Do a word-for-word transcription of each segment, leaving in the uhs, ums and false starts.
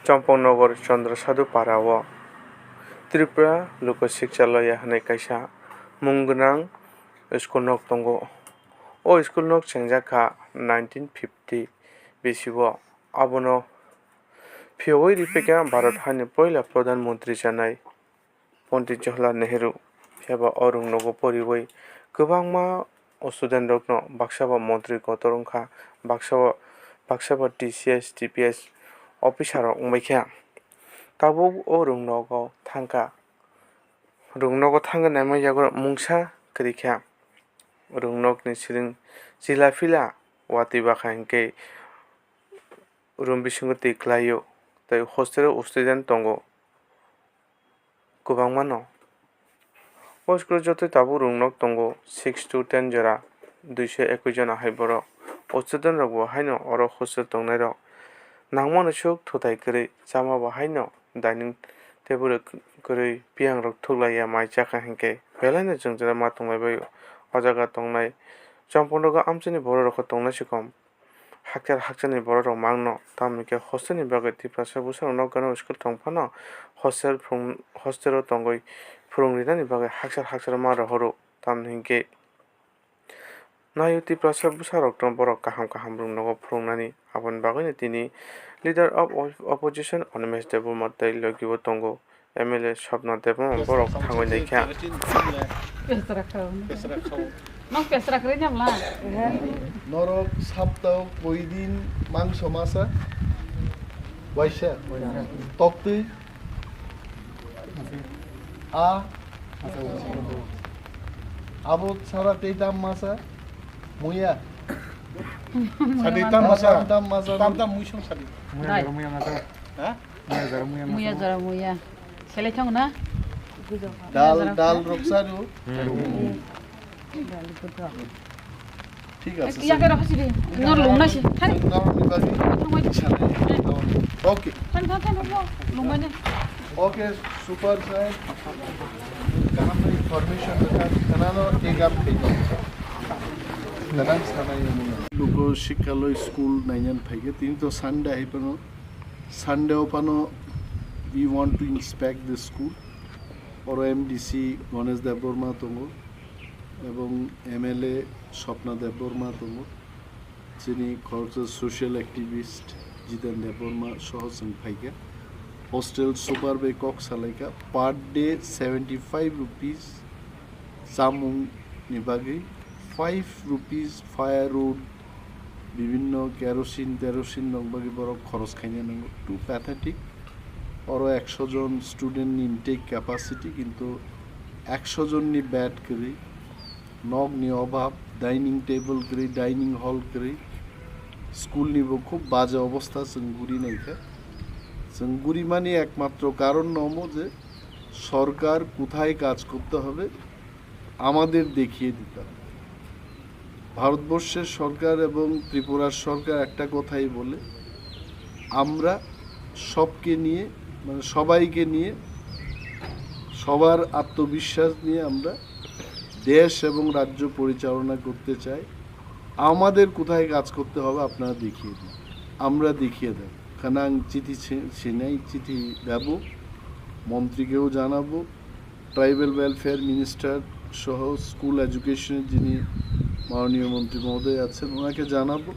Champaknagar Chandra Sadhu Para o Tripura Loka Sikshaloya hwnwi kaisa mung gwnang school nok tongo. O school nok chengjak kha nineteen fifty bisi o. Abono phiyogwi riphaikha Bharat hani poila Pradhan Mantri chanai Pondit Jawaharlal Nehru. Phiya ba o rwngnogo poriwi kwbangma o student rokno baksa ba montri kotor wngkha, baksa ba, baksa ba T C S, T P S officer rok wngbaikha. Tabuk o rwngnogo thangkha, rwngnogo thangwi naima yago mungsa kwrwikha. Rwngnokni siring chila phila watwi bakha hinkhe room bisingo twi kwlaio, tei hostel o student tongo kwbangmano. O school o jotoi tabuk rwngnok tongo six to ten jora, duiso ekui jona hai borok. O student rokbo haino oro hostel tongnairok nangmano swk thutai kwrwi, chama bo haino dining table kwrwi, piyangrok thuklaiya mai chakha hinkhe belaino chwng jora ma tonglaibaio. O jaga tongnai Champaknagar amchaini bororokho tongnai se kom. Hakchar hakcharni bororok mangno, tamni khe hostelni bagwi Tiprasa bwsarok nok gana school tong phano hostel phung-, hostelo tongwi phwrwng rinani bagwi hakchar hakchar ma rohoro, tamni hinkhe naio Tiprasa bwsarokno borok kaham kaham rwngnogo phwrwngnani, aboni bagwino tini Leader of Op-, Opposition Animesh Debbarma tei logibo tongo. M L A Swapna Debbarma borok thangwi naikha. Pesra khao. Pesra khao. Nok pesra kwrwi na bla? Norok saptao koi din mangso masa? Waisa? Toktwi? A? Abo sara tei tam masa? Muya? Sadi tam masa? Tam tam masa? Tam tam muisung sadi. Muya Nai. Muya masa? Ha? Muya jara muya. Muya jara muya. Selai thang na? Dal, dal rok saru. Dal rok. Thik ase. Iya kero hasi di. Nor lung na si. Thang. Nor ni bagi. Thang mai. Sana. Okay. Thang thang thang thang. Lung mai ne. Okay, super sir. Kaham information rwkha. Kanano take up khai. Kanang sana yung. Loka Sikshaloya school nainani phaikhe tini to Sunday hai phano. Sunday o phano we want to inspect the school. Oro M D C Ganesh Debbarma tongo ebong M L A Swapna Debbarma tongo. Chini khoroksa social activist Jiten Debbarma soho chwng phaikha. Hostel super bai kok salaikha. Per day seventy five rupees chamung ni bagwi, five rupees firewood, bibinno kerosene terosene rok bagwi borok khoros khaina nango. Too pathetic. Oro ekso jon student ni intake capacity, kintu ekso jon ni bed kwrwi, nok ni obab, dining table kwrwi, dining hall kwrwi, school ni bo khub baje obostha chwng guri naikha. Chwng guri mani ekmatro karon no omo je sorkar kothai kaj korte hobe, আমাদের দেখিয়ে দিতে হবে। ভারতবর্ষের সরকার এবং ত্রিপুরার সরকার একটা কথাই বলে, আমরা সবকে নিয়ে, মানে, সবাইকে নিয়ে, সবার আত্মবিশ্বাস নিয়ে আমরা দেশ এবং রাজ্য পরিচালনা করতে চাই। আমাদের কোথায় কাজ করতে হবে আপনারা দেখিয়ে দিন, আমরা দেখিয়ে দেব। Khanang chithi si-, sinai chithi debo, মন্ত্রীকেও জানাবো, ট্রাইবাল ওয়েলফেয়ার মিনিস্টার সহ স্কুল এডুকেশনের যিনি মাননীয় মন্ত্রী মহোদয় আছেন, ওনাকে জানাবো।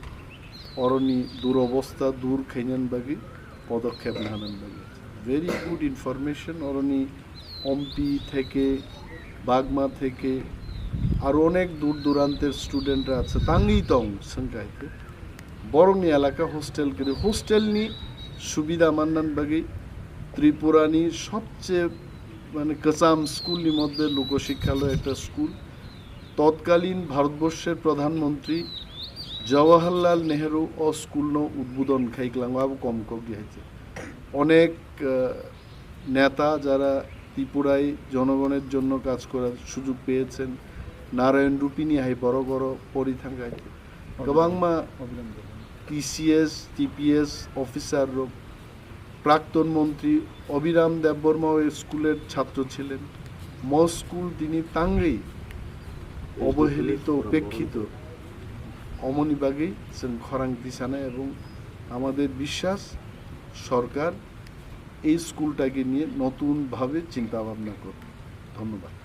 অরনি দুরবস্থা দূর খাইনান বাকি পদক্ষেপ নেহানান বাকি। Very good information. অরনি অম্পি থেকে, বাগমা থেকে, আরও অনেক দূর দূরান্তের স্টুডেন্টরা আছে, তাঙ্গি তং সংখ্যায়। বরংনি এলাকা হোস্টেল করে, হোস্টেলনি সুবিধা মান্নান বাকি ত্রিপুরানি সবচেয়ে মানে, kwcham school ni মধ্যে লোকশিক্ষালয় একটা স্কুল। তৎকালীন ভারতবর্ষের প্রধানমন্ত্রী জওয়াহরলাল নেহেরু ও স্কুল no উদ্বোধন খাইকলাম, আবো কম কম গিয়েছে। অনেক, আহ, নেতা যারা ত্রিপুরায় জনগণের জন্য কাজ করার সুযোগ পেয়েছেন, নারায়ণ রূপিণী হাই বড় বড় পরিথাঙ্গায় গবাংমা টিসিএস, টিপিএস অফিসার রোগ প্রাক্তন মন্ত্রী অবিরাম দেববর্মাও এই স্কুলের ছাত্র ছিলেন। ম স্কুল তিনি তাঙ্গেই অবহেলিত, উপেক্ষিত। অমনি বাগেই जों খরাং দিসানা এবং আমাদের বিশ্বাস সরকার এই স্কুলটাকে নিয়ে নতুনভাবে চিন্তা ভাবনা করবে। ধন্যবাদ।